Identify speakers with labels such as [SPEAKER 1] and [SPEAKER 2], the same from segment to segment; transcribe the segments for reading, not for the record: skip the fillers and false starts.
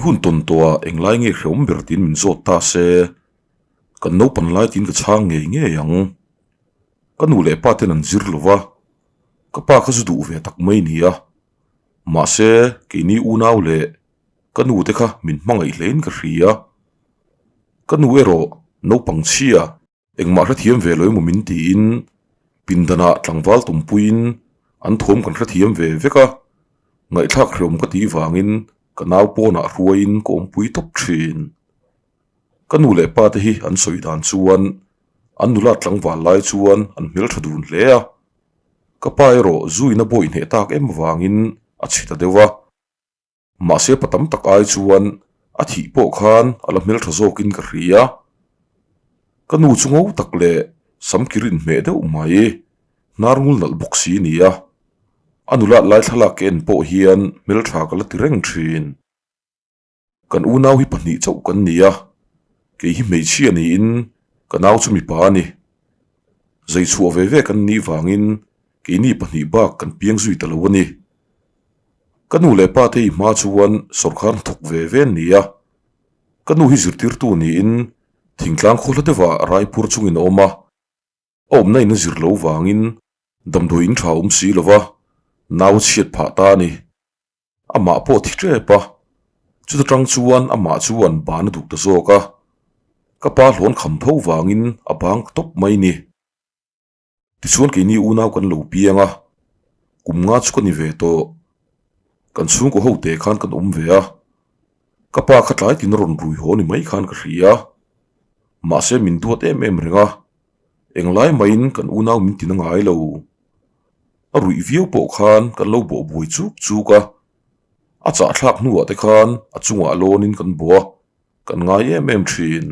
[SPEAKER 1] hun tawn tawhah englai nge hrehawm ber tiin min zawt ta se, kan naupan lai tiin ka chhang ngei ngei ang. Ka nu leh pa ten an zir lo va, ka pa kha zu duh ve tak mai ni a. Mahse, keini unau leh ka nu te kha min hmangaih hlein ka hria. Ka nu erawh naupang chhia. Engmah hrethiam ve lo emaw min tiin pindanah tlangval tumpuiin an thawm kan hrethiam ve vek a, ngaihthlak hreawm ka tih vangin ka nau pawnah hruaiin ka awmpui tawp thin. Ka nu leh pa te hi an sawi dan chuan an nula tlangval lai chuan an hmeltha dun hle a, ka pa erawh zuina bawi hneh tak em vangin a chhe ta deuh a. Mahse pa tam tak ai chuan a thih pawh khan a la hmeltha zawkin ka hria. Ka nu chu ngo tak leh sam kir inhmeh deuh mai, hnar ngul nalh bawk si a ni a. A nulat lai thlalak ka en pawh hian hmeltha ka la ti reng thin. Kan unau hi pahnih chauh kan ni a, kei hi hmeichhia niin ka nau chu mipa a ni. Zeichhuah ve ve kan nih vangin keini pahnih bak kan piang zui ta lo a ni. Ka nu leh pa te i hma chuan sawrkar hnathawk ve ve an ni a, ka nu hi zirtirtu niin thingtlang khaw hla deuhah Raipur chungin a awm a, a awmna in a zir lo vangin damdawi in tha awm si lo va, nau a chhiat phah ta a ni. Amah pawh thi tep a, chuta tang chuan amah chuan ban a duh ta zawk a, ka pa hlawn kham tho vangin a bang tawp mai ni. Tichuan keini unau kan lo piang a, kum nga chu ka ni ve tawh. Kan chhungkaw ho te khan kan awm ve a, ka pa kha tlai tin a rawn rui haw ni mai khan ka hria. Mahse min duat em em reng a, englai maiin kan unau min ti na ngai lo. A ruih viau pawh khan kan lo bawh buai chuk chuk a, a chahthlak hnuah te khan a chungah lawnin kan bawh a, kan ngai em em thin.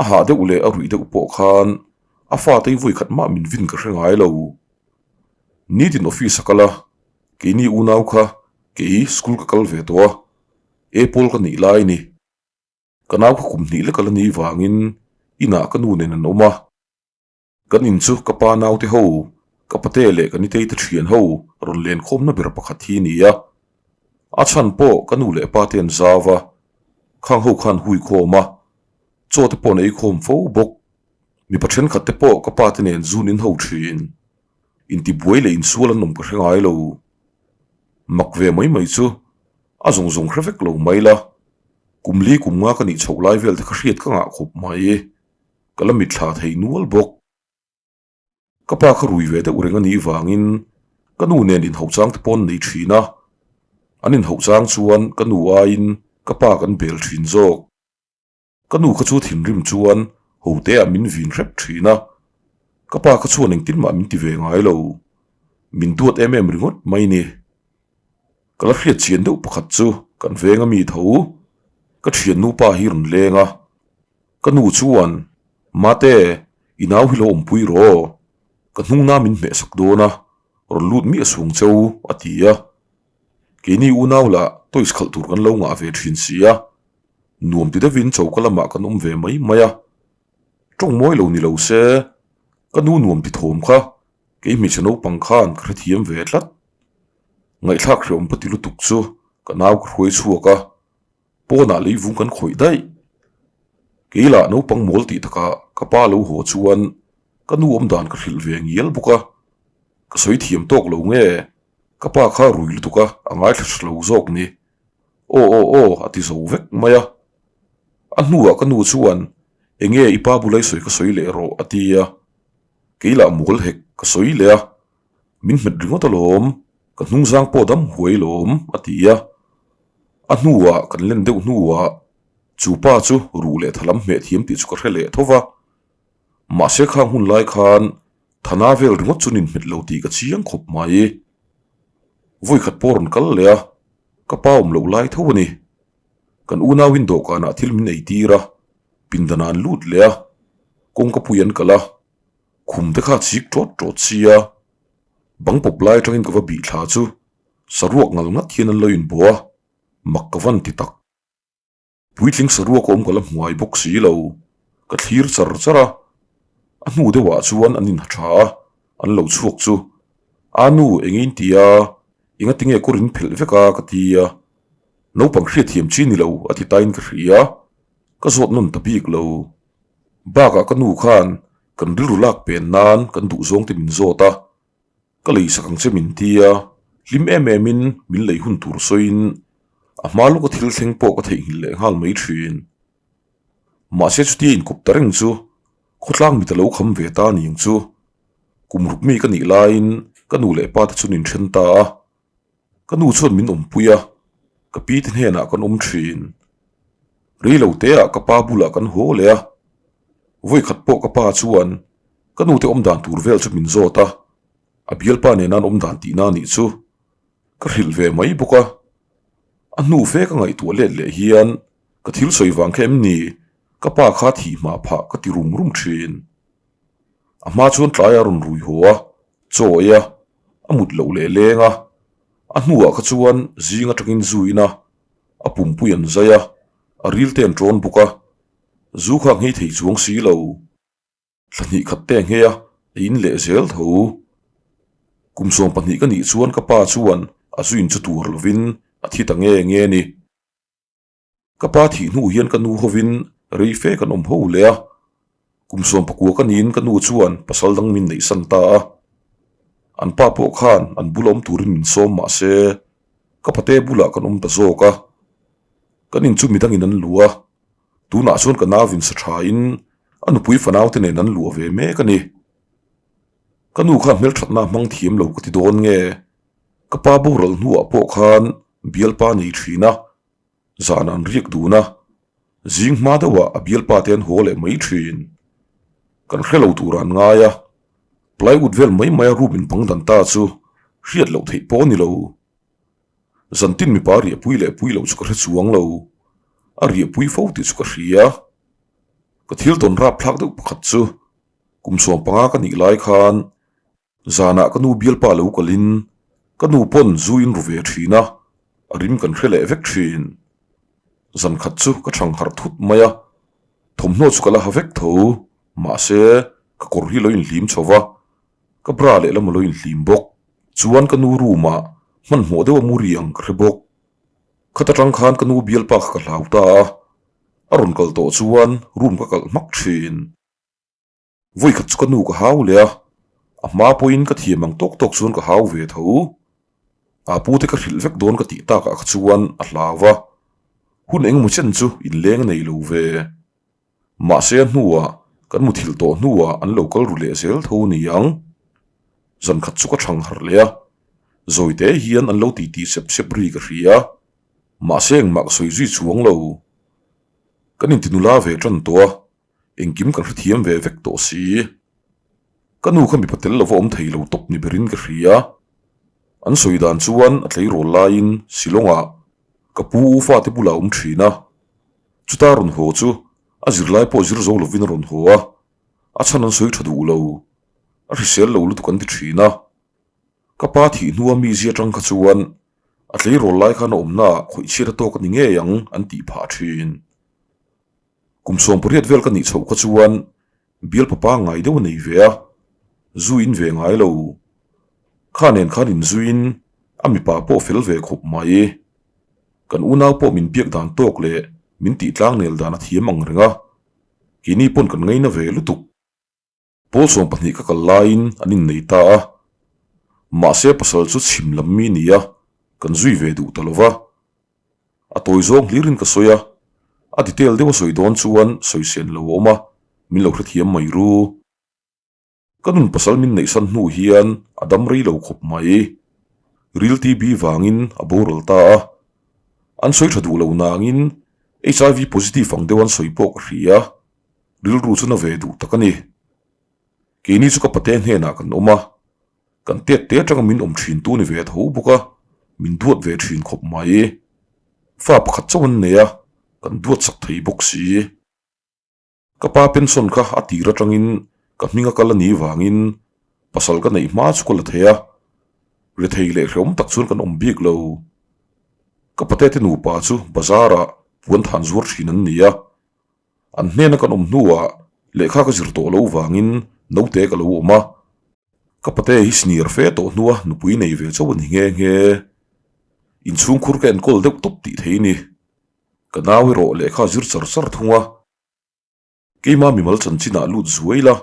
[SPEAKER 1] A hah deuh leh a ruih deuh pawh khan a fate hi vawi khat mah min vin ka hre ngai lo. Nitin office a kal a, keini unau kha kei school ka kal ve tawh a, Apple ka nih lai a ni. Ka nau kha kum hnih lek a la ni vangin inah ka nu nen an awm a. Kan in chu ka pa naute ho, ka pate leh ka nitei te thian ho rawn len khawmna ber pakhat hi a ni a. A chhan pawh ka nu leh pa te an zau a, khang ho khan hui khawm a, chaw te pawh an ei khawm fo bawk. Mipa thenkhat te pawh ka pa te nen zun in ho thin. Intibuai leh insual an awm ka hre ngai lo. Mak ve mai mai chu a zawng zawng hre vek lo mai la, kum li kum nga ka nih chhoh lai vel te kha hriat ka ngah khawp mai. Ka la mitthla thei nual bawk. Ka pa kha rui ve deuh reng a nih vangin ka nu nen inhauh chang te pawh an nei thin a, an inhauh chang chuan ka nu aiin ka pa kan bel thin zawk. Ka nu kha chu thinrim chuan hote ah min vin hrep thin a, ka pa kha chuan engtin mah min ti ve ngai lo. Min duat em em ringawt mai ni. Ka la hriat chian deuh pakhat chu kan veng a mi tho, ka thiannu pa hi rawn leng a, Ka nu chuan, Mate, i nau hi lo awmpui rawh, ka hnungna min hmehsak dawn a, rawn lut miah sung cheu, a ti a. Keini unau lah toys khalh tur kan lo ngah ve thin si a, nuam ti deuhin choka lamah kan awm ve mai mai a. Tawng mawi lo ni lo se, ka nu nuam ti thawm kha kei hmeichhe naupang khan ka hrethiam ve tlat. Ngaihthlak hreawm ka ti lutuk chu ka nau ka hruai chhuak a. Pawnah leivung kan khawih daih. Kei lah naupang mawl tih takah ka pa lo haw chuan ka nu awm dan ka hrilh ve ngial bawk a. Ka sawi thiam tawk lo nge ka pa kha rui lutuk a a ngaithla tha lo zawk ni. Aw aw aw a ti zo vek mai a. A hnuah ka nu chuan enge i pa bula i sawi ka sawi leh rawh a ti a. Kei lah mawl hek ka sawi leh a. Min hmet ringawt alawm, ka hnungzang pawh dam huai lawm a ti a. A hnuah kan len deuh hnuah chu pa chu ruh leh tha lam hmeh thiam tih chu ka hre leh tho va. Mahse khang hun lai khan Thana vel ringawt chu nin hmet lo tih ka chiang khawp mai. Vawikhat pawh rawn kal leh a, ka pa awm loh lai tho a ni. Kan unauin dawhkanah thil min ei tir a, pindanah an lut leh a, kawngka pui an kalh a, khum te kha a chik tawt tawt sia, bang pawp lai atangin ka va bih thla chu Saruak ngal ngat hian an lo inbawh a, mak ka van ti tak. Puitling saruak awm ka la hmuai bawk si lo, ka thlir char char a. A hnu deuhah chuan an inha tha a, an lo chhuak chu, A nu, eng in ti a, enga tinge kawr in phelh vek a ka ti a. Naupang hriatthiam chi ni lo a ti tain ka hria, ka zawt nawn ta bik lo. Bakah ka nu khan kan rilru lak pen nan kan duhzawng te min zawt a, ka lei sak ang che min ti a, hlim em em in min lei hun tur sawiin a hma lawka thil thleng pawh ka theihnghilh leh nghal mai thin. Mahse chutia inkawp ta reng chu khawtlang mit a lo kham ve ta aniang chu. Kum ruk mi ka nih laiin ka nu leh pa te chu nin then ta a, Ka nu chuan min awmpui a, ka pi te hnenah kan awm thin. Rei lo teah ka pa bulah kan haw leh a, vawikhat pawh ka pa chuan ka nu te awm dan tur vel chu min zawt a, a bialpa nena an awm dan tihna a nih chu ka hrilh ve mai bawk a. A hnu fe ka ngaihtuah let leh hian ka thil sawi vang kha em ni ka pa kha thih hmah phah ka ti rum rum thin. A hma chuan tlai a rawn rui haw a, chaw ei a, a mut loh leh leng a, a hnuah kha chuan zing atangin zu in a, a pumpui an zai a, a ril te an tawn bawk a, zu kha a nghei thei chuang si lo. Thla hnih khat te a nghei a, a in leh zel tho. Kum 12 ka nih chuan ka pa chuan a zu in chu tur lovin a thi ta nge nge a ni. Ka pa thih hnu hian ka nu hovin rei fe kan awm ho leh a, kum 19 ka niin ka nu chuan pasal dang min neihsan ta a. An pa pawh khan an bula awm turin min sawm mah se ka pate bulah kan awm ta zawk a. Kan in chu midangin an luh a, tunah chuan ka nauvin sa thain a nupui fanaute nen an luah ve mek a ni. Ka nu kha hmelthatna a hmang thiam lo ka ti dawn nge, ka pa boral hnuah pawh khan bialpa nei thin a. Zan an riak dun a, zing hma deuhah a bialpa te an haw leh mai thin. Kan hre lo tur an ngai a, plywood vel mai maia room in bang dan ta chu hriat loh theih pawh a ni lo. Zantin mipa riahpui leh pui loh chu ka hre chuang lo, a riahpui fo tih chu ka hria. Ka thil tawn rapthlak deuh pakhat chu kum 15 ka nih lai khan Zanah ka nu bialpa lo kalin ka nu pawn zu in ru ve thin a, a rim kan hre leh vek thin. Zan khat chu ka thang harh thut mai a, thawmhnaw chu ka la ha vek tho, mahse ka kawr hi lo inhlim chho va, ka bra lehlam a lo inhlim bawk. Chuan ka nu room ah hmanhmawh deuh a mu ri ang ka hre bawk. Khat atang khan ka nu bialpa kha ka hlau ta a, a rawn kal tawh chuan room ka kalh hmak thin. Vawikhat chu ka nu ka hau leh a, a hma pawhin ka thiam ang tawk tawk chuan ka hau ve tho. A pute ka hrilh vek dawn ka tih takah kha chuan a hlau va, hun engemaw chen chu inleng a nei lo ve. Mahse a hnuah kan muthilh tawh hnuah an lo kal ru leh zel tho ni ang. Zankhat chu ka thang harh leh a, zawite hian an lo titi sep sep ri ka hria, mahse engmah ka sawi zui chuang lo. Kan intinula ve tan tawh a. Engkim kan hrethiam ve vek tawh si. Ka nu kha mipa tel lova awm thei lo tawp ni berin ka hria. An sawi dan chuan a tleirawl laiin Shillong-ah ka pu u fate bulah a awm thin a. Chuta rawn haw chu a zirlai pawh zir zo lovin a rawn haw a, a chhan an sawi tha duh lo. A hrisel lo lutuk an ti thin a. Ka pa thih hnua mi zia tang kha chuan a tleirawl lai khan a awmnaah khawih chhiat a tawk a ni ngei ang an tih phah thin. Kum 18 vel ka nih chhoh kha chuan bial papa ngai deuh a nei ve a, zu in ve ngai lo. Kha nen khan inzuiin a mipa pawh fel ve khawp mai. Kan unau pawh min biak dan tawk leh min tih tlangnel dan a thiam ang reng a, keini pawn kan ngaina ve lutuk. Pawl 12 ka kal laiin an innei ta a, mahse pasal chu chhim lam mi ni a, kan zui ve duh ta lo va. A tawi zawng hlirin ka sawi a, a detail deuh a sawi dawn chuan sawi sen lo a awm a, min lo hrethiam mai ru. Ka nun pasal min neihsan hnu hian a dam rei lo khawp mai. Ril TB vangin a boral ta a, an sawi tha duh lo nangin HIV positive ang deuh an sawi pawh ka hria. Rilru chu na ve duh tak a ni. Keini chu ka pate hnenah kan awm a, kan tet te atanga min awm thin tu ni ve tho bawk a, min duat ve thin khawp mai. Fa pakhat chauh an nei a, kan duat sak thei bawk si. Ka pa pension kha a tir atangin ka hming a kal a nih vangin pasal ka neih hma chu ka la thei a, rethei leh hrehawm tak chuan kan awm bik lo. Ka pate te nupa chu bazar ah puan than zuar thin an ni a, An hnena kan awm hnuah lehkha ka zir tawh loh vangin naute ka lo awm a, ka pate hi senior fe tawh hnua nupui nei ve chauh a ni nghe nghe. Inchhungkhur ka enkawl deuh tawp tih thei ni. Ka nau erawh lehkha a zir char char thung a. Keima mimal chanchinah lut zuai la,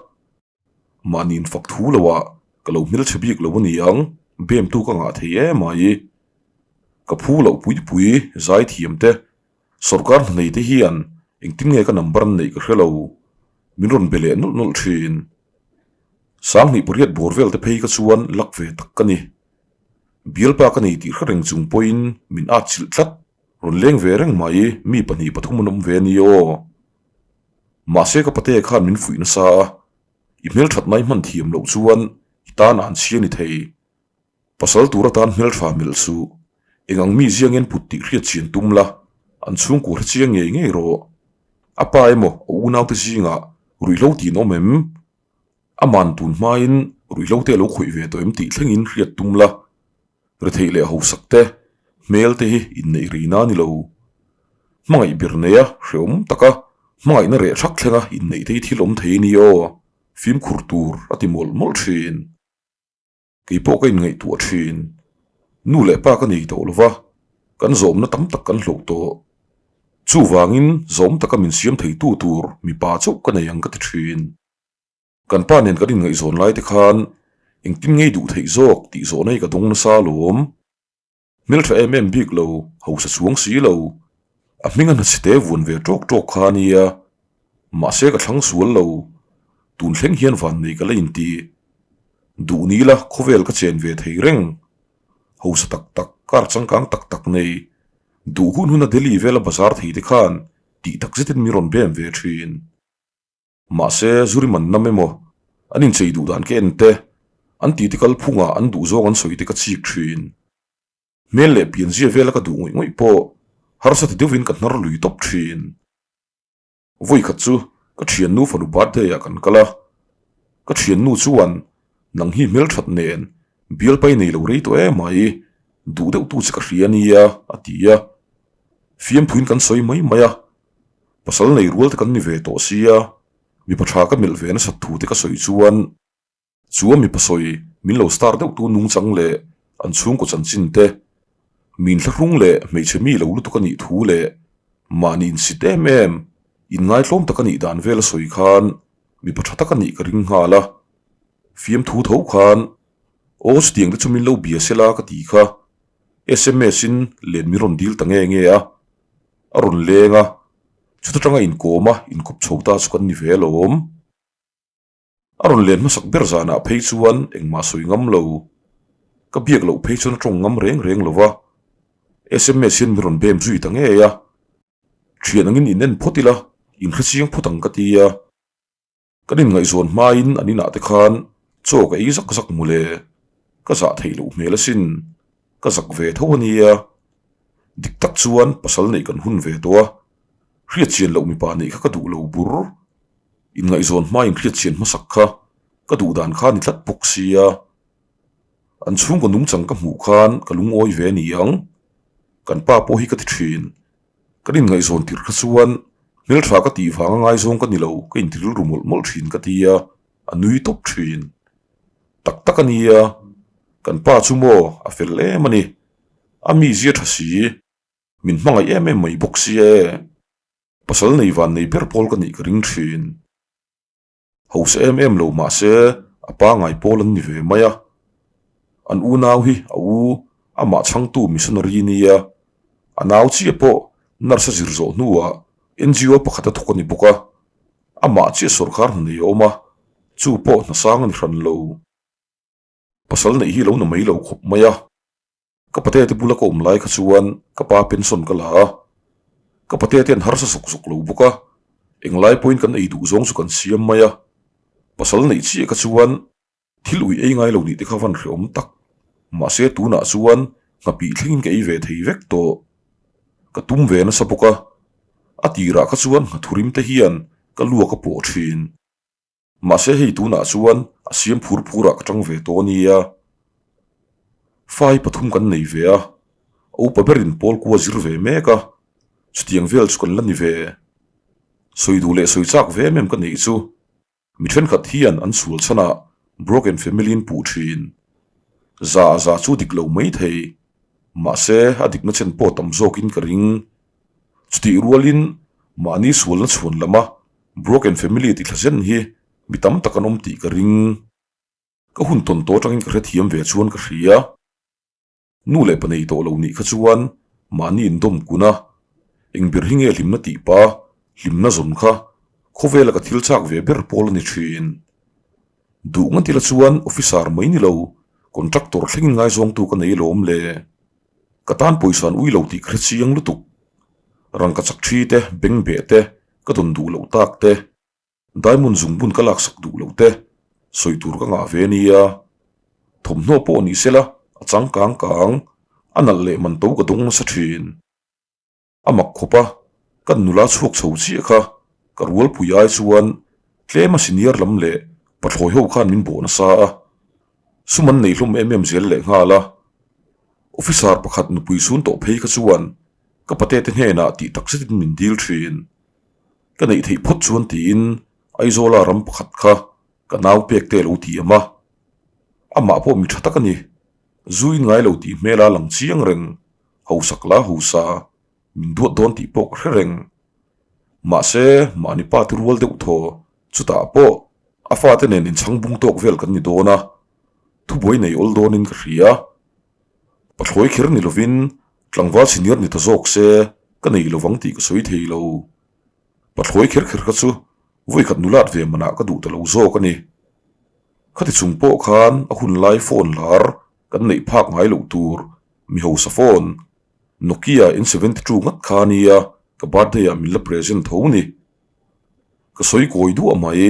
[SPEAKER 1] mahni infak thu loah ka lo hmelchhe bik lo a ni ang, bemtu ka ngah thei em mai. Ka phu loh pui pui zai thiam te, sawrkar hna nei te hian engtin nge ka number an neih ka hre lo, min rawn be leh nawlh nawlh thin. 2008 bawr vel te phei ka chuan lak ve tak ka ni. Bialpa ka nei tih hre reng chung pawhin min atchilh tlat, rawn leng ve reng mai, mi pahnih pathum an awm ve a ni aw. Mahse ka pate khan min fuih nasa a, i hmelthat nai hman thiam loh chuan i tan an chhia ni thei. Pasal tur atan hmeltha melh suh, eng ang mi ziang en put tih hriat chian tum la, an chhungkua hre chiang ngei ngei rawh. A pa emaw a unaute zingah ruihhlo tih an awm em? Aman tun hmain ruihhlo te a lo khawih ve tawh em tih thlengin hriat tum la. Retheih leh hausak te, hmel te hi inneih rih na a ni lo. Hmangaih ber neia hreawm taka hmangaihna reh thak thlenga inneih te hi thil awm thei a ni aw, fimkhur tur a ti mawlh mawlh thin. Kei pawh ka inngaihtuah thin. Nu leh pa ka nei tawh lo va, kan zawmna tam tak kan hloh tawh. Chuvangin zawm taka min siam theitu tur mipa chauh ka nei ang ka ti thin. Kan pa nen kan inngaihzawn lai te khan engtin ngei duh theih zawk tih zawhna hi ka dawng nasa alawm. Hmeltha em em bik lo, hausa chuang si lo. A hming a hnachhite vuan ve tawk tawk kha a nia. Mahse ka thlang sual lo. Tun thleng hian vannei ka la inti. Duh ni la khawvel ka chen ve thei reng. Hausa tak tak, kar changkang tak tak nei. Duh hun huna Delhi vela bazar thei te khan tih tak zetin min rawn bem ve thin. Mahse, zuri man nam emaw, an inchei duh dan ka en te, an titi kalphungah an duh zawng an sawi te ka chik thin. Hmel leh pianzia vela ka duh ngawih ngawih pawh harsa ti deuhin ka hnar lui tawp thin. Vawikhat chu ka thiannu fanu birthday ah kan kal a, ka thiannu chuan nang hi hmelthat nen bialpai nei lo rei tawh emai, duh deuh tu che ka hria ania a ti a. Fiamthuin kan sawi mai mai a, Pasal nei rual te kan ni ve tawh sia, mipa tha ka melh ve nasat thu te ka sawi chuan chu a mipa sawi min lo star deuh tu nungchang leh an chhungkaw chanchin te, min thlahrung leh hmeichhe mi lo lutuk a nih thu leh mahni insit em em, inngaithlawm tak a nih dan vel a sawi khan mipa tha tak a nih ka ring nghal a. Fiamthu tho khan, Aw chutiang te chu min lo bia sela ka ti kha, sms in len min rawn dil ta nge nge a. A rawn leng a, chuta tanga inkawm a inkawp chho ta chu kan ni ve alawm. A rawn len hmasak ber zanah phei chuan engmah sawi ngam lo. Ka biak loh phei chuan a tawng ngam reng reng lo va, sms hian min rawn bem zui ta ngei a. Thian angin in en phawt ila, in hrechiang phawt ang ka ti a. Kan inngaihzawn hmain an inah te khan chaw ka ei zak zak mawle, ka zah theih loh hmel asin, ka zak ve tho a nia. Dik tak chuan pasal neih kan hun ve tawh a, hriatchian loh mipa neih kha ka duh lo bur. Inngaihzawn hmain hriatchian hmasak kha ka duh dan kha a ni tlat bawk sia. An chhungkaw nungchang ka hmuh khan ka lungawi ve a ni ang, kan pa pawh hi ka ti thin. Kan inngaihzawn tirh kha chuan hmeltha ka tih vanga ngaizawng ka ni lo, ka inti rilru mawlh mawlh thin ka ti a, a nui tawp thin. Tak tak a nia, kan pa chu maw a fel em a ni, a mizia tha si, min hmangaih em em mai bawk sia e. Pasal nei van nei ber pawl ka nih ka ring thin. Hausa em em lo mahse a pangai pawl an ni ve mai a. An unau hi a u amah chhangtu missionary nia, a nau chiah pawh nurse a zir zawh hnuah NGO pakhat a thawk a ni bawk a, amah chiah sawrkar hna nei a awm a, chu pawh hna sang a ni hran lo. Pasal neih hi lo na mai lo khawp mai a. Ka patea te bula ka awm lai kha chuan ka pa pension ka la a, ka patea te an harsa sawk sawk lo bawk a, englai pawhin kan ei duh zawng chu kan siam mai a, pasal neih chiah kha chuan thil ui ei ngai lo nih te kha van hrehawm tak, mahse tunah chuan nghapih thlengin ka ei ve thei vek tawh. Ka tum ve nasa bawk a, a tirah kha chuan nghathurim te hian ka luak a pawh thin. Mahse hei tunah chuan a siam phur phurah ka tang ve tawh a nia. Fai pathum kan nei ve a, a upa berin pawl kua zir ve mek a, chutiang vel chu kan la ni ve. Sawi duh leh sawi chak ve em em ka neih chu mi thenkhat hian an sual chhanah broken family in puh thin. Za a za chu dik lo mai thei. Mahse, a dikna chen pawh tam zawkin ka ring. Chutih rualin mahni sualna chhuan lama broken family ti thla zen hi mi tam tak an awm tih ka ring. Ka hun tawn tawh atangin ka hrethiam ve chuan ka hria. Nu leh pa nei tawh lo nih kha chuan mahni indawm kun a, eng ber hi nge hlimna tih pa, hlimna zawn kha khawvela ka thil chak ve ber pawl a ni thin. Duh ngawt ila chuan officer mai ni lo, contractor thlengin ngaizawngtu ka nei alawm le. Ka tan pawisa an ui lo tih ka hre chiang lutuk. Rangka chak thi te, beng beh te, ka dawn duh loh tak te. Diamond zungbun ka laksak duh loh te, sawi tur ka ngah ve nia. Thawmhnaw pawh ni sela, a changkang kang, a nalh leh man to ka dawng nasa thin. A mak khawp a, kan nula chhuak chho chiah kha, ka rualpui ai chuan tlem a senior lam leh pathlawi ho khan min bawh nasa a. Sum an nei hlawm em em zel leh nghal a. Officer pakhat nupui sun tawh phei kha chuan ka pate te hnenah tih tak zetin min dil thin. Ka neih theih phawt chuan tiin Aizawla ram pakhat kha ka nau pek te lo ti am a. Amah pawh mi tha tak a ni. Zu in ngai lo tih hmela lang chiang reng, hausak la hausa, min duat dawn tih pawh ka hre reng. Mahse, mahni pa te rual deuh thaw, chutah pawh a fate nen inchhang bung tawk vel kan ni dawn a, thubuai nei awl dawnin ka hria. Pathlawi kher ni lovin tlangval senior ni ta zawk se ka nei lovang tih ka sawi thei lo. Pathlawi kher kher kha chu vawikhat nulat ve manah ka duh ta lo zawk a ni. Khati chung pawh khan a hun lai phone lar kan neih phak ngai loh tur mi hausa phone Nokia N 72 ngat kha ania ka birthday ah min la present tho ni. Ka sawi kawi duah mai.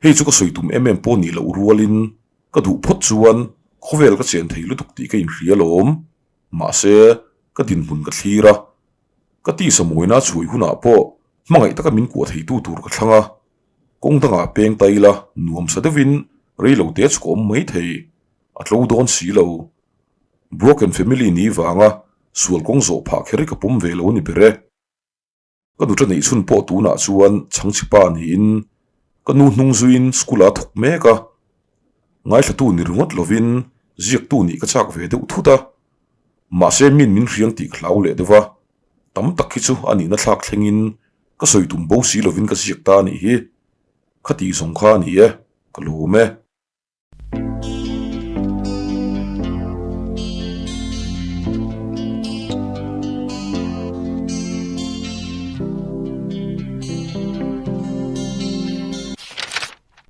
[SPEAKER 1] Hei chu ka sawi tum em em pawh nih loh rualin Ka duh phawt chuan khawvel ka chen thei lutuk tih ka inhria alawm. Mahse, ka dinhmun ka thlir a. Ka tisa mawina chhuai hunah pawh hmangaih taka min kuah theitu tur ka thlang a. Kawng dangah peng ta ila nuamsa deuhin rei lo te chu ka awm mai thei. A tlo dawn si lo. Broken family ni vanga sual kawng zawh phah kher hi ka pawm ve lo a ni ber e. Ka nuṭa neih chhun pawh tunah chuan chhangchhipa niin ka nu hnung zuiin school-ah a thawk mek a. Ngaithlatu ni ringawt lovin ziaktu nih ka chak ve deuh thut a. Mahse min min hriang tih ka hlau leh deuh a. Tam tak hi chu a nihna thlak thlengin ka sawi tum bo si lovin ka ziak ta a nih hi. Kha tih zawng kha a ni e, ka lawm e.